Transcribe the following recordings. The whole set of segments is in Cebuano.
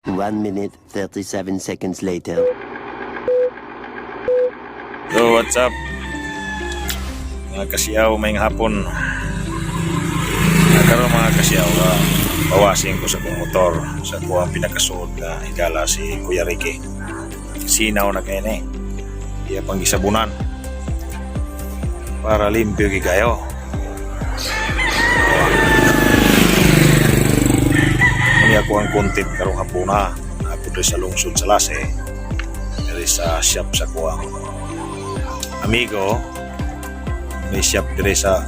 1 minute, 37 seconds later. So, what's up? Mga kasiyaw, may hapon. Karon, mga kasiyaw, bawasin ko sa kong motor sa kuang pinakasuod nga higala, si Kuya Ricky. Sinaw na kay ni. Iya pang gisabunan. Para limpyo gyud kayo. Muni ako ang content karong hapuna. Ako diri sa lungsod sa Lase. Diri sa shop sa kuang amigo, may shop dire sa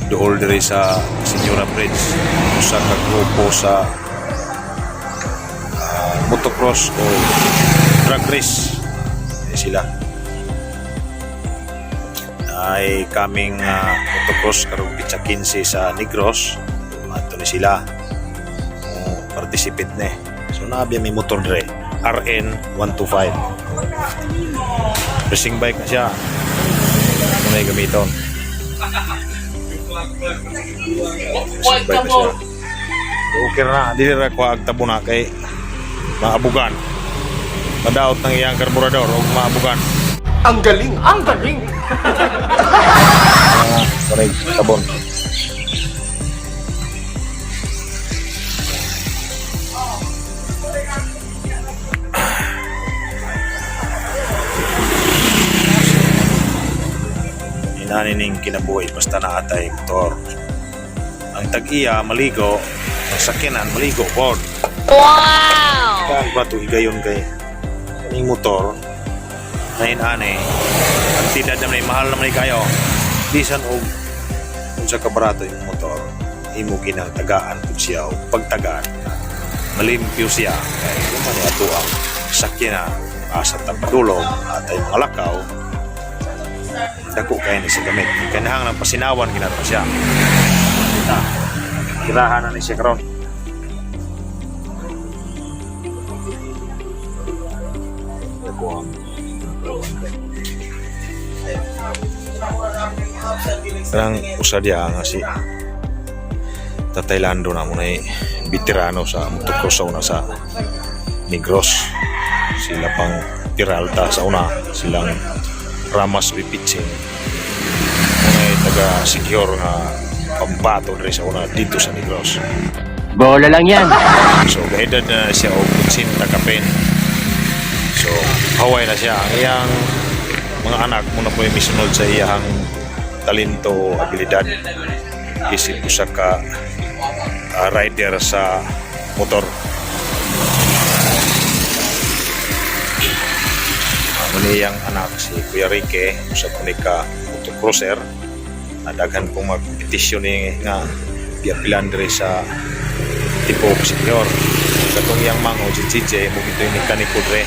duol dire sa Senora Bridge, usa ka grupo sa motocross o drag race. Eh, sila ay kaming motocross karong pitsa 15 sa Negros. Ato ni sila participate ni. So naabiya may motor dire, RN 125, racing bike na siya. Ano na yung gamiton? Racing bike na siya. Okay na, dili ra ko agtabo na kay maabugan. Madaot ng iyang karburador o maabugan. Ang galing! Ang galing! Ah, kanay sabon. Inani ning kinabuhi basta na atay motor. Ang tag-iya maligo, ang sakyanan maligo pod. Wow! Kaya ba ito higayon kay kaning motor na inani ang tidad naman ay mahal naman ay kayo, bisan og unsa ka barato yung motor, imo ginang tagaan pud siya og pagtagaan malimpyo siya kay man ato ang sakyanan asa ta padulong atay mga lakaw, dako kay ni sa gamit, kinahanglan pasinawan ginato siya. Kita tirahan na ni siya karon. Kanang usa diya nga si Tatay Lando na mo na veterano sa motocross sa una sa Negros. Sila pang Peralta sa una, silang Ramas Pipitsin. Muna taga Siquijor nga pambato diri sa una dito sa Negros. Bola lang yan. So gaedad na siya og 80 kapin. So haway na siya. Ang iyang mga anak muna po yung misunod sa iyang talento o abilidad. Isip usa ka rider sa motor. Muna iyang anak si Kuya Ricky, usa po ni ka motocrosser. Daghan pong mga kompetisyon ni nga giapilan diri sa tibuok Siquijor. Katong iyang manghod si CJ mo gito yung mekaniko dre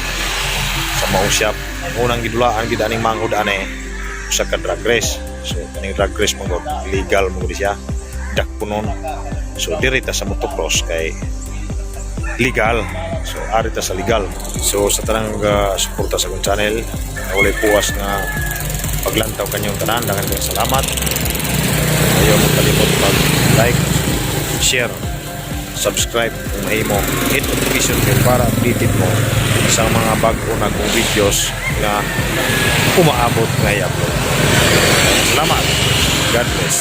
sa maong shop. Ang unang gidulaan gid aning manghod ane usa ka drag race. So kaning drag race mo gud legal mo gud siya. Dakpo nun. So diri ta sa motocross kay legal. So ari ta sa legal. So sa tanang suporta sa akong channel, walay puwas nga paglantaw kanyong tanan. Daghang kayong salamat. Ayaw mo kalimot mag like, share, subscribe kung mahimo. Hit notification bell para updated mo sa mga bago na kong videos nga umaabot nga i-upload. Salamat. God bless.